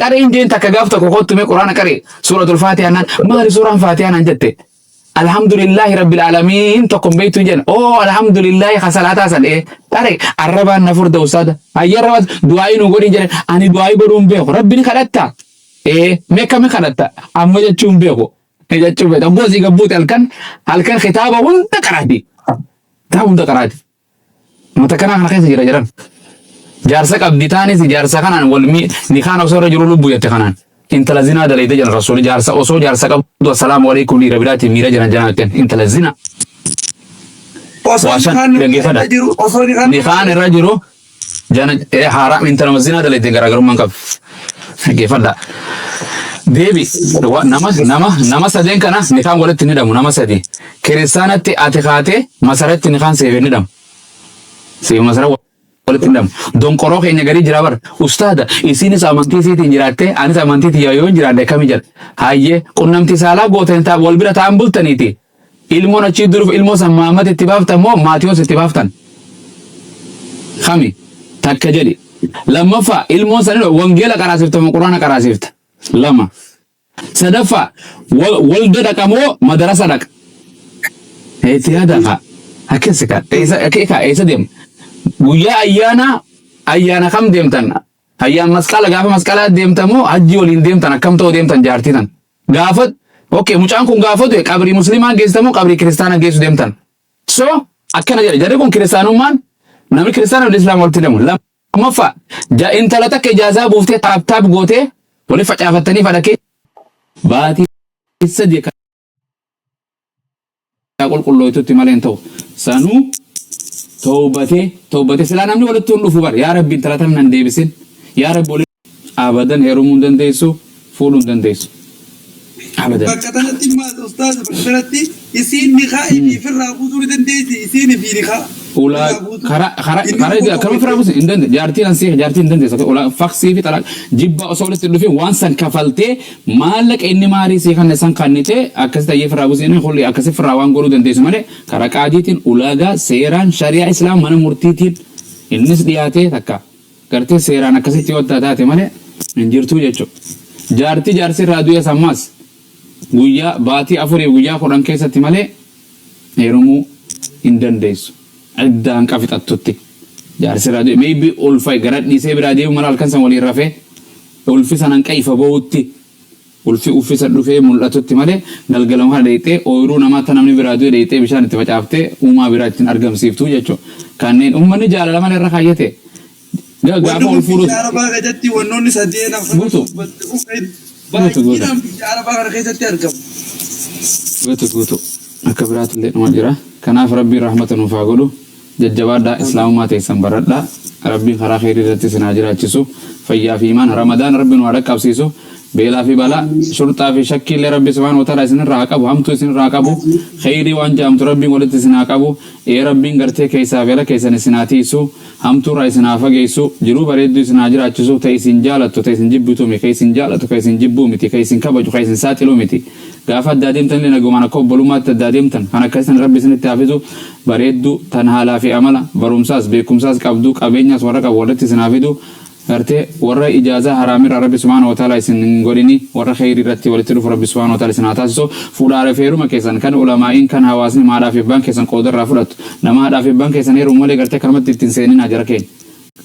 Qareen jeen takka gaaf tokko kottu mee Quraana qaree suuratul Faatihaa naan maali suuraan Faatihaa naan jette. Alhamdulillahi rabbil aalamiin tokko hin beektu hin jedhan. Oo alhamdulillahi ka salaataa san ee qare arrabaan na furda ustaada. Hayya arrabaan du'aa'ii nu godhin jedhan. Ani du'aa'ii godhuu hin beeku. Rabbi ni kadhatta. Ee mee kami kadhatta? Amma jechuu hin beeku. Jechuu beekta. Oggoo asii gabbuute halkan halkan kitaaba hunda qaraati. Kitaaba hunda qaraati. Mata kanaa kana keessa jira jedhan. Jaarsa qabdi taanis jaarsa kanaan wal mi nikaan osoo irra jiru lubbuu jette kanaan. Intala zinaa dalayte jedhan rasuuli jaarsa osoo jaarsa qabdu assalaamu alaikum dhiira biraatiin miira jiran jedhan jetteen intala zinaa. Osoo Waa shan nikaan dhaggeeffadha. irra jiru osoo nikaan Nikaan irra jiru jana haaraam intaluma zinaa dalayte garaagarummaan qabu. Dhaggeeffadha. Deebi nama nama nama sadeen kana nikaan walitti hin hidhamu nama sadi. Kiristaanatti ati kaatee masaratti nikaan siif hin hidhamu. Siif masara walitti hin hidhamu. Donqoroo keenya garii jira bar. Ustaada isiinis amantii isiitiin jiraattee anis amantii tiyya yoo hin jiraadhe akkami jedha. Hayyee qunnamtii saalaa gootan taa wal bira ta'an bultaniiti. Ilmoon achii duruuf ilmoo san Muhammad itti baaftan moo Maatiyoos itti baaftan? Kami? Takka jedhi. Lammaffaa ilmoon san wangeela qaraasifta moo Quraana qaraasifta? Lama. Sadaffaa walda dhaqa moo madarasa dhaqa? Itti yaada kaa. Akkas kaa. Eessa kaa eessa deema? Guyyaa ayyaanaa ayyaana kam deemtan? Ayyaan masqala gaafa masqalaa deemtan moo hajjii waliin deemtan akkam ta'uu deemtan jaartii tan? Gaafa okay mucaan kun gaafa du'e qabrii musliimaa geessita moo qabrii kiristaanaa geessu deemtan? So akkana jedhe jarri kun kiristaanummaan namni kiristaana fi islaama walitti hidhamu. Lammaffaa intala takka ijaazaa buuftee taap taap gootee wali facaafattanii fadhakee baatii 3 akka qulqullooytutti malee hin ta'u. Sanuu towbatee towbatee silaa namni walitti hin dhufu bar yaa rabbi intala tana nan deebisin yaa rabbi walitti abadan heerumuu hin dandeessu fuudhuu hin dandeessu abadan. Bakka tanatti maal ustaaz bakka tanatti isiin nikaa ifii firraa buusuu ni dandeessi isiin ifii nikaa Ulaa firraa buusuu kara kara inni kara tokko akkama firaa buusu hin dandeenye jaartiin ansii jaartiin hin dandeessu ulaa faksii fi xalaa jibbaa osoo walitti hin dhufin waan san kafaltee maallaqa inni maarii sii kanne san kannitee akkasi tayyee firaa buusu inni kulli akkasi firaa waan godhuu dandeessu malee kara qaadiitiin ulaagaa seeraan shari'aa islaam mana murtiitiin innis dhiyaatee takka gartee seeraan akkasitti yoo taate malee hin jirtuu jechuudha. Jaartii jaarsi irraa du'es ammas guyyaa baatii 4 guyyaa 10 keessatti malee heerumuu hin dandeessu. Iddaa hanqa fixattutti. Jaarsi irraa du'e maybe ulfa gara dhiisee biraa deemu mala halkan san waliin rafee ulfi san hanqa ifa ba'utti ulfi uffisa dhufee mul'atutti malee galgaluma kana dheeyxee ooyruu namaa ta namni biraa du'e dheeyxee bishaan itti facaaftee uumaa biraa ittiin argamsiiftu jechuudha. Kanneen ummanni jaalala malee irra kaayyate Wanni gaafa kun ol fuudhus biyya Arabaa keessatti wannoonni sadeen afran guutu dubbatte kun guutu guutu baay'inaan biyya Arabaa kana keessatti argamu. Guutu guutu akka biraattillee dhuma jira. Kanaaf Rabbiin rahmata nuuf haa godhu. Jajjabaadhaa Islaamummaa teessan baradhaa. Rabbiin karaa kheyrii irratti isin haa jiraachisu. Fayyaa fi iimaana Ramadaana Rabbi nu haa dhaqqabsiisu. Beelaa fi balaa, shurxaa fi shakkii illee Rabbi subhaanahu wa ta'aalaa isin irraa haa qabu. Hamtuu isin irraa haa qabu. Kheyrii waan ja'amtu Rabbiin walitti isin haa qabu. Ee Rabbiin gartee keessaa fi ala keessan isin haa tiiysu. Hamtuu irraa isin haa fageessu. Jiruu bareedduu isin haa jiraachisu. Ta isin jaalattu ta isin jibbituu mi. Ka isin jaalatu ka isin jibbuu miti. Ka isin kabaju ka isin saaxiluu miti. Gaafa addaa deemtanillee nagumaan akka obbolummaatti addaa deemtan. Kan akkasii san Rabbi isinitti haa fidu. Bareedduu, tan haalaa fi amala, barumsaas, beekkumsaas qabdu, qabeenyaas warra qabu walitti isin haa fidu. Gartee warra ijaazaa haraamirraa Rabbi subhaanahu wa ta'aalaa isin hin godhini. Warra kheyrii irratti walitti dhufu Rabbi subhaanahu wa ta'aalaa isin haa taasisu. Fuudhaa fi heeruma keessan kan ulamaa'iin, kan hawaasni, haadhaa fi abbaan keessan qooda irraa fudhattu. Nama haadhaa fi abbaan keessan heerumu malee gartee akkanumatti itti hin seeninaa jara keenya.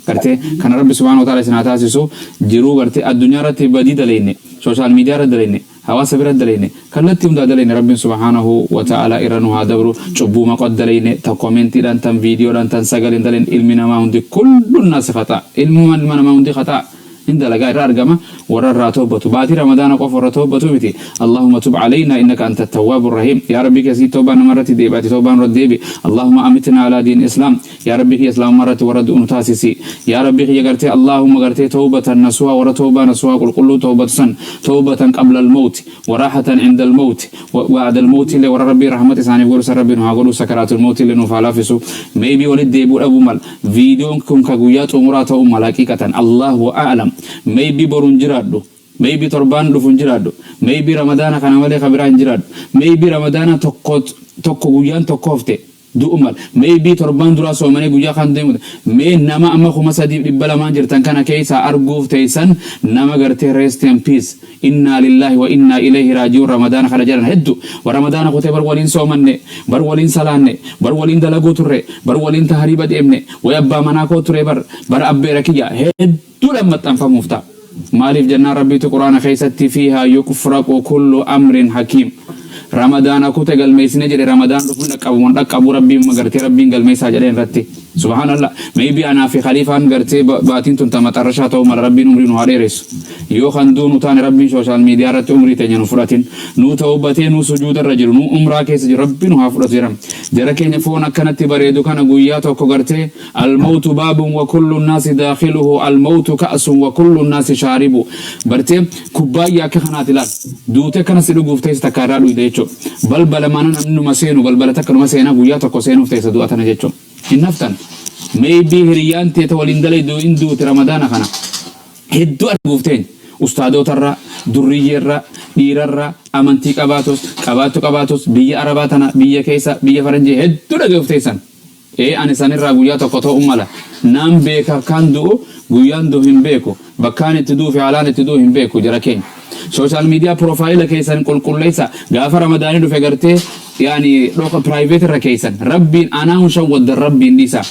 Gartee kana Rabbi subhaanahu wa ta'aalaa isin haa taasisu. Jiruu gartee addunyaa irratti badii dalayne, social media irratti dalayne, hawaasa bira dalayne, kallattii hundaa dalayne Rabbiin subhaanahu wa ta'aalaa irra nu haa dabru. Cubbuu maqot dalayne, ta commentiidhaan, tan viidiyoodhaan, tan sagaleen dalayne ilmi namaa hundi kullun naasi khaxaa. Ilmuma ilma namaa hundi khaxaa hin dalagaa irra argama warra irraa tawbatu. Baatii Ramadaana qofa warra tawbatu miti. Allahumma tub alaynaa innaka anta tawwaabu rahiim. Yaa Rabbii kiyya sii tawbaa nama irratti deebi ati tawbaa nurratti deebi. Allahumma amitnaa alaa diin islaam. Yaa Rabbii kiyya islaamummaa irratti warra du'u nu taasisi. Yaa Rabbii kiyya gartee Allahumma gartee tawbatan nasuha warra tawbaa nasuha qulqulluu tawbatu san tawbatan qabla al-mawti wa raahatan inda al-mawti wa ba'da al-mawti illee warra Rabbiin rahmata isaaniif godhu san Rabbi nu haa godhu sakaraatul mawti illee nuuf haa laaffisu. Maybe walitti deebi'uu dhabuu mala. Viidiyoon kun ka guyyaa xumuraa ta'uu mala haqiiqatan. Allahu a'lam. Maybe boru hin jiraadhu. Maybe torbaan dhufu hin jiraadhu. Maybe Ramadaana kana malee ka biraa hin jiraadhu. Maybe Ramadaana tokko tokko guyyaan tokko hafte. Du'u mala. Maybe torbaan duraa soomanii guyyaa kaan deemu. Mee nama amma 3200 jirtan kana keessaa arguuf teessan nama gartee rest in peace, innaa lillaahi wa innaa ilayhi raaji'uun Ramadaana kana jedhan heddu. Wa Ramadaana kutee bar waliin soomanne, bar waliin salaanne, bar waliin dalaguu turre, bar waliin tahariiba deemne, way abbaa manaa koo ture, bar bara abbeera kiyya hedduudhaan maxxanfamuuf ta'a. Maaliif jennaan, Rabbiitu Quraana keessatti fiihaa yuqfraqu kullu amrin hakiim. Ramadaana kute galmeessine jedhe. Ramadaan dhufuun dhaqqabu dhaqqabu Rabbiin gartee Rabbiin galmeessaa jedheen irratti. Subhaanallah. Maybe anaa fi khaliifaan gartee baatiin tun ta maxarrashaa ta'uu mala. Rabbiin umrii nu haa dheeressu. Yoo kan duunu taane, Rabbiin social media irratti umrii teenya nu fudhatin. Nu tawbatee, nu sujuuda irra jiru, nu umraa keessa jiru, Rabbi nu haa fudhatu jedhama. Jara keenya, foon akkanatti bareedu kana guyyaa tokko gartee الموت باب وكل الناس داخله، الموت كأس وكل الناس شارب. Bartee kubbaayyaa akka kanaati ilaal. Duutee akkana si dhuguuf teessa, takka irraa dhuyde jechuudha. Balbala mana namni numa seenu, balbala takka numa seenaa, guyyaa tokko seenuuf teessa du'a tana jechuudha. Hin haftan. Maybe hiriyyaan teeta waliin dalaydu hin duuti Ramadaana kana. Hedduu arguuf teenya. Ustaadotarraa, durriyyeerraa, dhiirarraa, amantii qabaatus, qabaattu qabaatus, biyya Arabaa tana, biyya keessa, biyya faranjii hedduu dhaga'uuf teessan. Ee, ani sanirraa guyyaa tokko ta'uu mala. Naan beeka kan du'u, guyyaan du'u hin beeku. Bakkaan itti du'u fi haalaan itti du'u hin beeku, jara keenya. Social media profile keessan qulqulleessa. Gaafa Ramadaanii dhufe gartee yaani dhoka private irra keessan. Rabbiin anaa hun shawwaddan, Rabbiin dhiisa.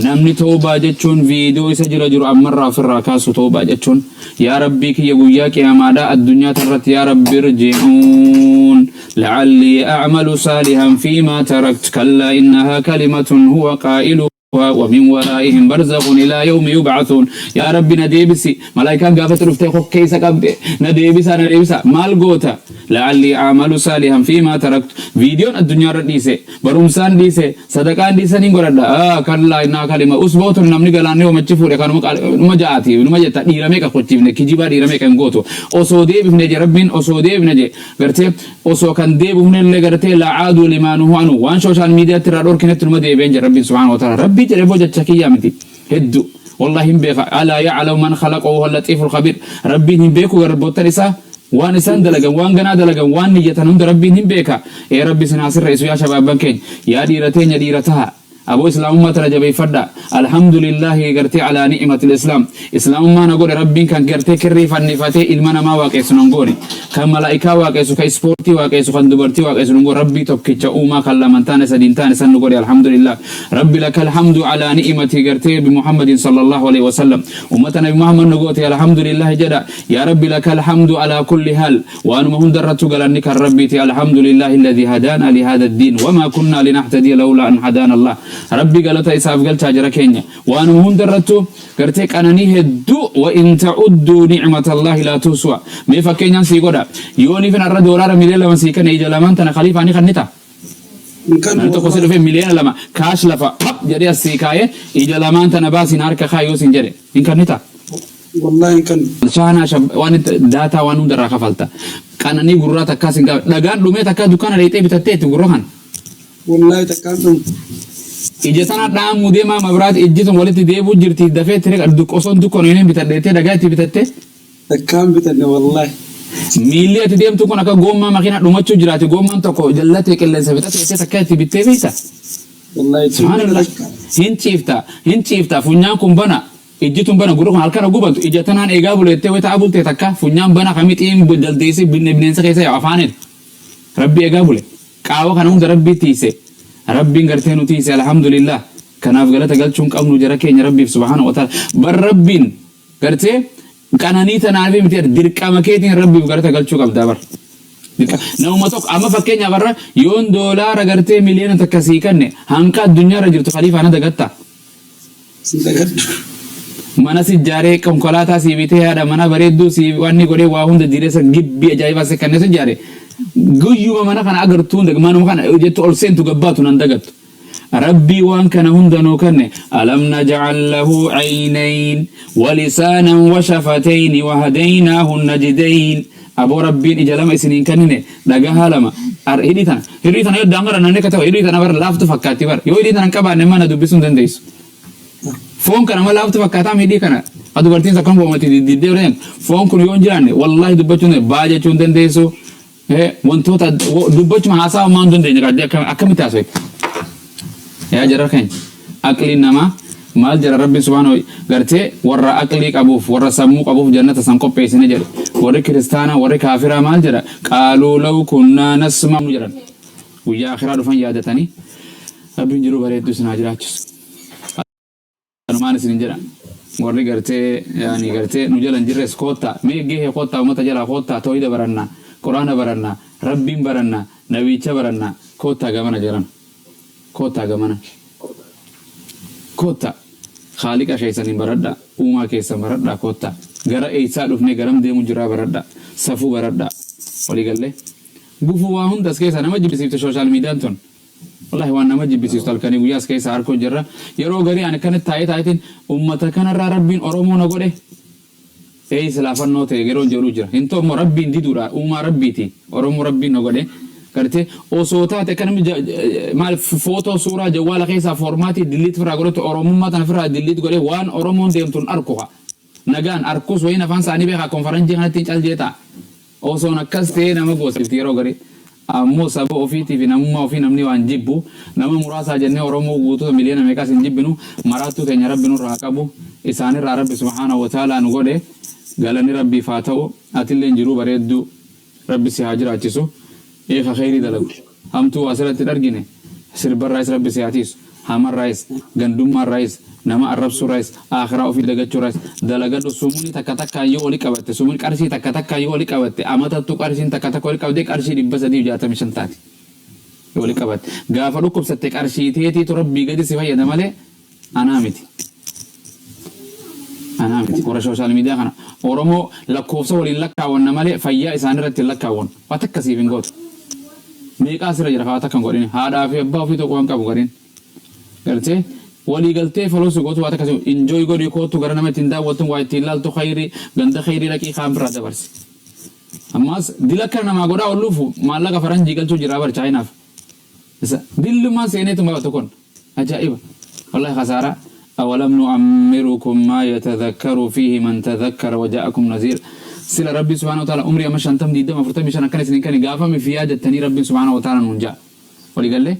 Namni toobaa jechuun viidiyoo isa jira jiru ammarraa ofirraa kaasu toobaa jechuun. Yaa Rabbii kiyya, guyyaa qiyaamaadhaa addunyaa tanarratti yaa Rabbi ارجعون لعلي أعمل صالحا فيما تركت، كلا إنها كلمة هو قائلها ومن ورائهم برزخ إلى يوم يبعثون. Yaa Rabbi na deebisi. Malaayikaan gaafatti dhuftee kokkeessa qabde, na deebisa, na deebisa. Maal goota? لعلي أعمل صالحا فيما تركت. Viidiyoon addunyaarra dhiise, barumsaan dhiise, sadaqaan dhiisaniin godhadha. كلا إنها كلمة usbootun namni galaanni homachi fuudhe kanuma numa ja'aati numa jetta. Dhiira meeqa kochiifne, kijibaa dhiira meeqa hin gootu. Osoo deebifne je Rabbiin, osoo deebifne je gartee, osoo kan deebifne illee gartee لعادوا لما نهوا عنه. Waan social mediatti irraa dhorkinetti numa deebi'een je Rabbiin سبحانه وتعالى. Rabbii jedhe boo, jecha kiyyaa miti. Hedduu wallahi hin beeka. ألا يعلم من خلق وهو اللطيف الخبير. Rabbiin hin beeku garboottan isaa waan isaan dalagan, waan ganaa dalagan, waan niyyatan hunda Rabbiin hin beeka. Ee, Rabbi sin asirra isu. Yaa shabaabban keenya, yaa dhiira teenya, dhiira taha aboo, Islaamummaa tana jabeeffadha. Alhamdulillahi gartee على نعمة الإسلام. Islaamummaa na godhe Rabbiin kan gartee kirrii fannifatee ilma namaa waaqessu nan goone, kan malaa'ikaa waaqessu, kan ispoortii waaqessu, kan dubartii waaqessu nan goone. Rabbii tokkicha uumaa kan laman taane, sadiin taane san nu godhe. Alhamdulillah. Rabbi لك الحمد على نعمة gartee بمحمد صلى الله عليه وسلم. Ummata Nabi Muhammad nu goote, alhamdulillah jedha. Yaa Rabbi لك الحمد على كل حال. Waanuma hundarrattu galanni kan Rabbiiti. الحمد لله الذي هدانا لهذا الدين وما كنا لنهتدي لولا أن هدانا الله. Rabbi galata isaaf galchaa, jara keenya. Waanuma hundarrattu gartee qananii hedduu. وإن تعدوا نعمة الله لا تحصوها. Mee fakkeenyaan sii godha. Yoonifin har'a doolaara 2 million sii kenne, ija lamaan tana khaliifaa ni kannita? Namni tokko si dhufe 2 million cash lafa hap jedhee as sii kaayee, ija lamaan tana baasiin harka kaayoo siin jedhe, hin kannita? Wallahi hin kannu. Shaanaa waan data waan hundarraa kafalta. Qananii gurraa takkaa sin qaba. Dhagaan dhumee takkaa dukkaana dheexee bitatteetti gurra kana. Wallahi takkaan dhumu. Ija tana dhaamuu deemaa mabiraati ijji tun walitti deebuu jirti, dafee tiree osoon dukkaanu hin bitadheettee dhagaa itti bitattee. Takkaan bitanne wallahi. Miilli ati deemtu kun akka goommaa makiinaa dhumachuu jiraate, goommaan tokko jallatee qilleensa bitatee takka itti bittee beekta. Wallahi. Subhaanallah. Hin ciifta, hin ciifta, funyaan kun bana, ijji tun bana, gurri kun halkan gubantu ija tanaan eegaa buleettee wayita bultee takka funyaan bana kamixiin jaldeessee bineensa keessa yaa'u afaaniin. Rabbi eegaa bule. Qaawa kana hunda Rabbii tiise. Rabbiin gartee nu tiise, alhamdulillah. Kanaaf galata galchuun qabnu, jara keenya, Rabbiif سبحانه وتعالى. Bar Rabbiin gartee qananii tanaaf miti, dirqama keetiin Rabbiif galata galchuu qabdaa bar. Nama tokko amma fakkeenyaaf har'a yoon doolaara gartee 1 million sii kanne, hanqa addunyaarra jirtu khaliifaa na dagatta. Sin dagadhu. Mana si ijaaree, konkolaataa sii bitee, haadha mana bareedduu si wanni godhee, waa hunda jireessa gibbii ajaa'ibaa si kanneen si ijaare. Guyyuma mana kana agartuu hunda, manuma kana jettu ol seentu gabbaatu nan dagattu. Rabbii waan kana hunda nuu kanne. ألم نجعل له عينين ولسانا وشفتين وهديناه النجدين. Aboo, Rabbiin ija lama isiniin kennine, dhagahaa lama. Hidhii tana, hidhii tana yoo daangara namni akka ta'u, hidhii tana bar laaftu fakkaatti bar. Yoo hidhii tana hin qabaanne mana dubbisuu hin dandeessu. Foon kana ma laaftu fakkaataam hidhii kana. A dubartiin takka boomatti diddee yoo foon kun yoo hin jiraanne, wallahi dubbachuu hin baa jechuu hin dandeessu. Wantoota dubbachuma haasaa homaa hin dandeenye, akkamitti haasofte? Yaa jara keenya, aqliin namaa maal jedha? Rabbiin subhaanahu gartee warra aqlii qabuuf, warra sammuu qabuuf jannata san qopheessine jedhe. Warri kiristaanaa, warri kaafiraa maal jedha? Qaaluu law kunnaa nasma'u jedhan. Guyyaa akhiraa dhufan yaadatanii. Rabbiin jiruu bareedduu isin haa jiraachisu. Kanumaan isin jedha. Warri gartee yaani gartee nu jala hin jirres, koottaa mee gahee, koottaa uummata jalaa, koottaa toohida barannaa, Quraana barannaa, Rabbiin barannaa, nabiicha barannaa, koottaa gamana jedhan. Koottaa gamana, koottaa Khaaliqa keessaniin baradhaa, uumaa keessan baradhaa, koottaa gara eessaa dhufnee garam deemu jiraa baradhaa, safuu baradhaa. Walii gallee gufuu waa hunda as keessaa nama jibbisiifte. Social mediaan tun wallahi waan nama jibbisiistu. Halkanii guyyaa as keessaa harkoo jirra. Yeroo garii ani akkanatti taa'ee taa'eetiin ummata kanarraa Rabbiin Oromoo na godhe ee silaa fannoo ta'e yeroon jedhu jira. Hin ta'u immoo Rabbiin diduudha. Uumaa Rabbiiti. Oromoo Rabbiin na godhe gartee osoo taate akka namni maal footoo suuraa jawwaala keessaa format delete firraa godhatu, Oromummaa tana firraa delete godhe. Waan Oromoon deemtuun arku haa nagaan arkus wayiin afaan isaanii beekaa konfaransii kanatti hin caljee ta'a. Osoon akkas ta'ee nama goosifti. Yeroo garii ammoo saba ofiitii fi namummaa ofii namni waan jibbu nama muraasaa jennee Oromoo guutuu miliyoona meeqaas hin jibbinu. Maraattuu teenya Rabbi nurraa haa qabu. Isaanirraa Rabbi subhaanahu wa ta'aalaa nu godhe, galanni Rabbiif haa ta'u. Atilleen jiruu bareedduu Rabbi si haa jiraachisu. Eeka kheyrii dalagu, hamtuu asirratti hin argine. Sirbarraayis Rabbi si haa tiisu, hamarraayis, gandummaarraayis, nama arrabsuurraayis, aakhiraa ofii dagachuurraayis. Dalagadhu. Sumuni takka takkaan yoo wali qabatte, sumuni qarshii takka takkaan yoo wali qabatte, amatattu qarshiin takka takka wali qabdee qarshii 365 taati yoo wali qabatte. Gaafa dhukkubsatte qarshii teetiitu Rabbii gadi si fayyada malee anaa miti, anaa miti. Warra social media kana Oromoo lakkoofsa waliin lakkaawwanna malee fayyaa isaanii irratti hin lakkaawwannu. Waa takka siif hin gootu. Meeqaa asirra jira waa takka hin godhin. Haadhaa fi abbaa ofii tokko kan qabu gariin gartee walii galtee follow si gootu. Waa takka si enjoy godhi. Kootu gara nama ittiin daawwattu, waa ittiin laaltu, khayrii ganda khayrii dhaqii kaan biraa dabarsi. Ammaas dila akkana namaa godhaa oolluufu maallaqa faranjii galchuu jira bar Chaayinaaf. Isa dillummaan seeneetuma baatu kun ajaa'iba wallahi khasaaraa. Awalam nu'ammirukum maa yatadhakkaru fiihi man tadhakkara waja'akum naziir. Sila Rabbi subhaanahu wa ta'ala umrii amma 50, 20, 45 akkana isin hin kenne gaafami fi yaadattanii Rabbiin subhaanahu wa ta'ala nuun ja'a. Walii gallee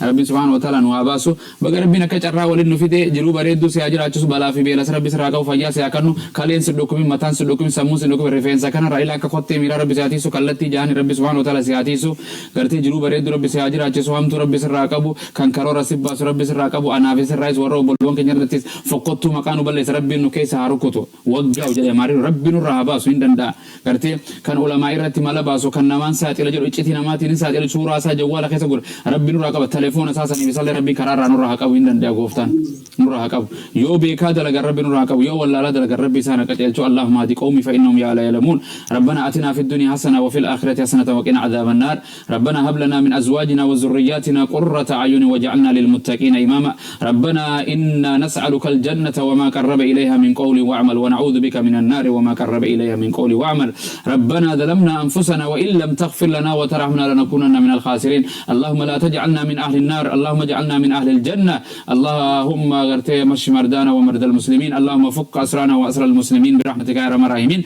Rabbiin subhaanahu wa ta'ala nu haa baasu. Baga Rabbiin akka carraa waliin nu fide. Jiruu bareedduu si haa jiraachisu. Balaa fi beelas Rabbi sirraa qabu. Fayyaa si haa kennu. Kaleen si dhukkubin, mataan si dhukkubin, sammuun si dhukkubin. Rifeensa kanarraa ila akka kottee miilaa Rabbi si haa tiisu. Kallattii jaanii Rabbi subhaanahu wa ta'ala si haa tiisu. Gartee jiruu bareedduu Rabbi si haa jiraachisu. Hamtuu Rabbi sirraa qabu. Kan karoora si baasu Rabbi sirraa qabu. Anaafis sirraayis, warra obbolowwan keenya irrattis fokkottuu maqaa nu balleessa Rabbiin nu keessa haa rukutu. Waggaa'u jedhe maariin Rabbi nurraa haa baasu, hin danda'a. Gartee kan ulamaa irratti mala baasu, kan namaan saaxila jedhu, iccitii namaatiin hin saaxilu, suuraa isaa jawwaala keessa gura Rabbi nurraa qaba. Telefoona isaa saniif isallee Rabbiin karaa irraa nurraa haa qabu. Hin danda'a gooftaan, nurraa haa qabu. Yoo beekaa dalagan Rabbi nurraa haa qabu, yoo wallaalaa dalagan Rabbi isaan haa qajeelchu. اللهم اهد قومي فإنهم لا يعلمون. ربنا آتنا في الدنيا حسنة وفي الآخرة حسنة وقنا عذاب النار. ربنا هب لنا من أزواجنا وذرياتنا قرة أعين واجعلنا للمتقين إماما. ربنا إنا نسألك الجنة وما قرب إليها من قول وعمل، ونعوذ بك من النار وما قرب إليها من قول وعمل. ربنا ظلمنا أنفسنا وإن لم تغفر لنا وترحمنا لنكونن من الخاسرين. اللهم لا تجعلنا من أهل النار، اللهم اجعلنا من أهل الجنة. اللهم غرتي اشف مرضانا ومرضى المسلمين. اللهم فك أسرانا وأسر المسلمين برحمتك يا أرحم الراحمين.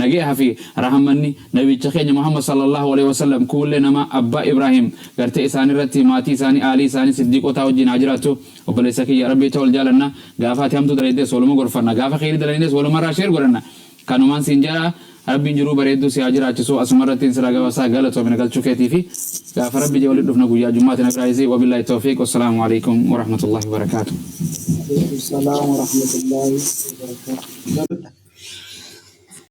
Nagee fi rahmanni nabicha keenya Muhammad sallallahu alaihi wasallam, kuullee nama abbaa Ibrahim gartee isaan irratti, maatii isaanii, aalii isaanii, siddiqotaa wajjin haa jiraattu. Obboleessa kiyya, Rabbi jecha wal jaalanna. Gaafa ati hamtuu dalaydees waluma gorfanna, gaafa kheyrii dalaynees walumarraa share godhanna. Kanumaan siin jedha. Rabbiin jiruu bareedduu si haa jiraachisu. Asuma irratti sira gabasaa. Galatoomina galchuu keetii fi gaafa Rabbi jee walitti dhufna guyyaa jummaati na biraayisi. Wabillaahi tawfiiq, wassalaamu alaikum warahmatullahi wabarakaatu. Alaikum salaam wa rahmatullahi wa barakatuh.